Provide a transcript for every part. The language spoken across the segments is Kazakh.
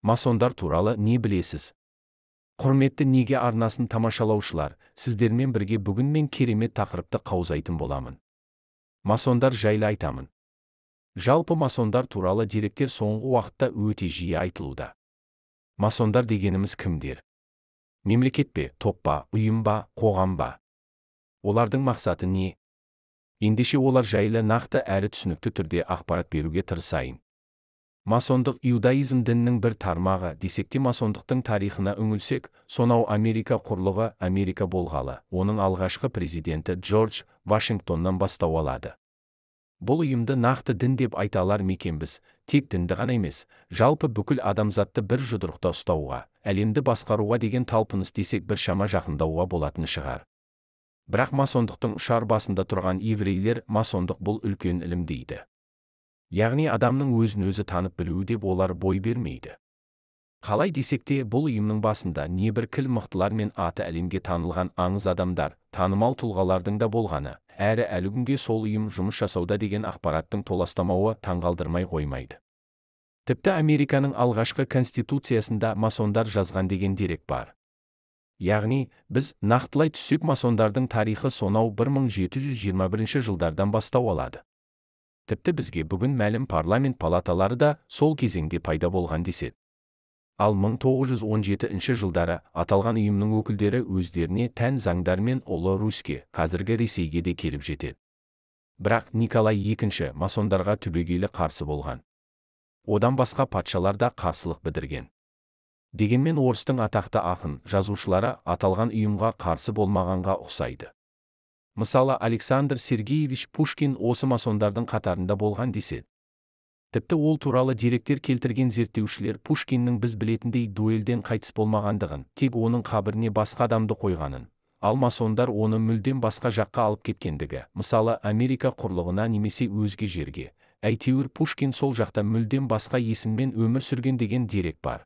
Масондар туралы не білесіз? Құрметті «Неге» арнасын тамашалаушылар, сіздермен бірге бүгін мен керемет тақырыпты қаузайтын боламын. Масондар жайлы айтамын. Жалпы, масондар туралы деректер соңғы уақытта өте жиі айтылуда. Масондар дегеніміз кімдер? Мемлекет пе, топ па, ұйым ба, қоғам ба? Олардың мақсаты не? Ендеше, олар жайлы нақты әрі түсінікті түрде ақпарат беруге тырысайын. Масондық иудаизм дінінің бір тармағы десек те, масондықтың тарихына үңілсек, сонау Америка құрлығы Америка болғалы, оның алғашқы президенті Джордж Вашингтоннан бастау алады. Бұл ұйымды нақты дін деп айта алар ма екенбіз? Тек дінді ғана емес, жалпы бүкіл адамзатты бір жұдырықта ұстауға, әлемді басқаруға деген талпыныс десек, біршама жақындауға болатын шығар. Бірақ масондықтың ұшар басында тұрған еврейлер «масондық — бұл үлкен ілім» дейді. Яғни адамның өзін өзі танып білуі деп олар бой бермейді. Қалай десек те, бұл ұйымның басында небір кіл мықтылар мен аты әлемге танылған аңыз адамдар, танымал тұлғалардың да болғаны, әрі әлі күнге сол ұйым жұмыс жасауда деген ақпараттың толастамауы таңғалдырмай қоймайды. Тіпті Американың алғашқы конституциясында масондар жазған деген дерек бар. Яғни, біз нақтылай түссек, масондардың тарихы сонау 1721 жылдардан бастау алады. Тіпті бізге бүгін мәлім парламент палаталары да сол кезеңде пайда болған деседі. Ал 1917 жылдары аталған ұйымның өкілдері өздеріне тән заңдармен Ұлы Руське, қазіргі Ресейге де келіп жетеді. Бірақ Николай II масондарға түбегейлі қарсы болған. Одан басқа патшалар да қарсылық білдірген. Дегенмен орыстың атақты ақын, жазушылары аталған ұйымға қарсы болмағанға ұқсайды. Мысалы, Александр Сергеевич Пушкин осы масондардың қатарында болған деседі. Тіпті ол туралы деректер келтірген зерттеушілер Пушкиннің біз білетіндей дуэльден қайтыс болмағандығын, тек оның қабіріне басқа адамды қойғанын, ал масондар оны мүлдем басқа жаққа алып кеткендігі, мысалы, Америка құрлығына немесе өзге жерге, әйтеуір Пушкин сол жақта мүлдем басқа есіммен өмір сүрген деген дерек бар.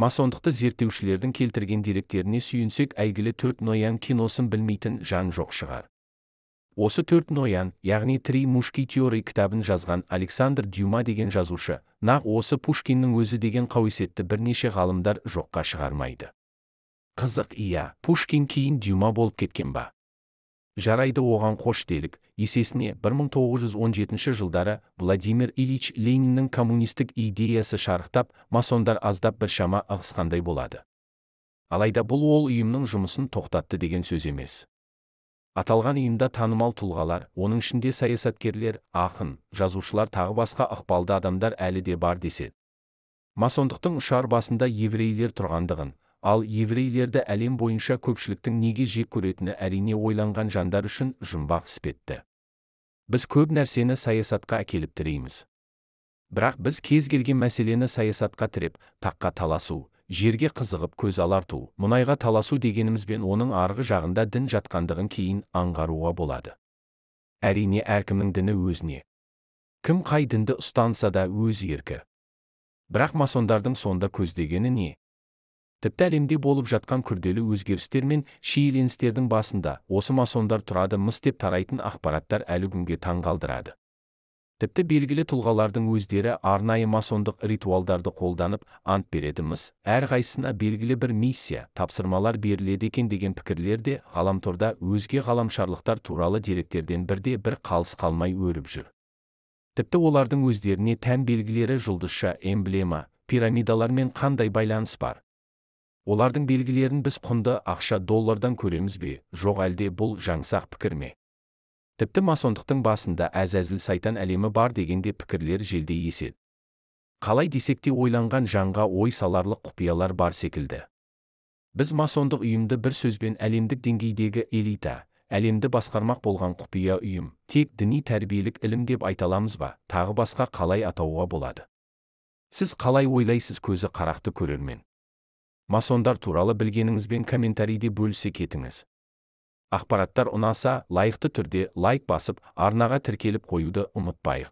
Масондықты зерттеушілердің келтірген деректеріне сүйенсек, әйгілі «Төрт ноян» киносын білмейтін жан жоқ шығар. Осы «Төрт ноян», яғни «Три мушкетёры» кітабын жазған Александр Дюма деген жазушы нақ осы Пушкиннің өзі деген қауесетті бірнеше ғалымдар жоққа шығармайды. Қызық, иә, Пушкин кейін Дюма болып кеткен ба? Жарайды, оған қош делік. Есесіне 1917 жылдары Владимир Ильич Лениннің коммунистік идеясы шарықтап, масондар аздап біршама ығысқандай болады. Алайда бұл ол ұйымның жұмысын тоқтатты деген сөз емес. Аталған ұйымда танымал тұлғалар, оның ішінде саясаткерлер, ақын, жазушылар, тағы басқа ықпалды адамдар әлі де бар деседі. Масондықтың ұшар басында еврейлер тұрғандығын, ал еврейлерді әлем бойынша көпшіліктің неге жек көретіні, әрине, ойланған жандар үшін жұмбақ іспетті. Біз көп нәрсені саясатқа әкеліп тірейтінбіз. Бірақ біз кез келген мәселені саясатқа тіреп, таққа таласу, жерге қызығып көз аларту, мұнайға таласу дегенімізбен, оның арғы жағында дін жатқандығын кейін аңғаруға болады. Әрине, әркімнің діні өзіне. Кім қай дінді ұстанса да, өз еркі. Бірақ масондардың сонда көздегені не? Тіпті әлемде болып жатқан күрделі өзгерістер мен шиеленістердің басында осы масондар тұрады мыс деп тарайтын ақпараттар әлі күнге таңғалдырады. Тіпті белгілі тұлғалардың өздері арнайы масондық ритуалдарды қолданып, ант береді мыс, әрқайсысына белгілі бір миссия, тапсырмалар беріледі екен деген пікірлер де ғаламторда өзге ғаламшарлықтар туралы деректерден бірде бір қалыс қалмай өріп жүр. Тіпті олардың өздеріне тән белгілері, жұлдызша, эмблема, пирамидалармен қандай байланыс бар? Олардың белгілерін біз құнды ақша доллардан көреміз бе, жоқ әлде бұл жаңсақ пікір ме? Тіпті масондықтың басында әзәзіл сайтан әлемі бар деген де пікірлер желдей еседі. Қалай десек те, ойланған жанға ой саларлық құпиялар бар секілді. Біз масондық ұйымды бір сөзбен әлемдік деңгейдегі элита, әлемді басқармақ болған құпия ұйым, тек діни тәрбиелік ілім деп айта аламыз ба, тағы басқа қалай атауға болады? Сіз қалай ойлайсыз, көзі қарақты көрермен? Масондар туралы білгеніңізбен комментарийде бөлісе кетіңіз. Ақпараттар ұнаса, лайықты түрде лайк басып, арнаға тіркеліп қоюды ұмытпайық.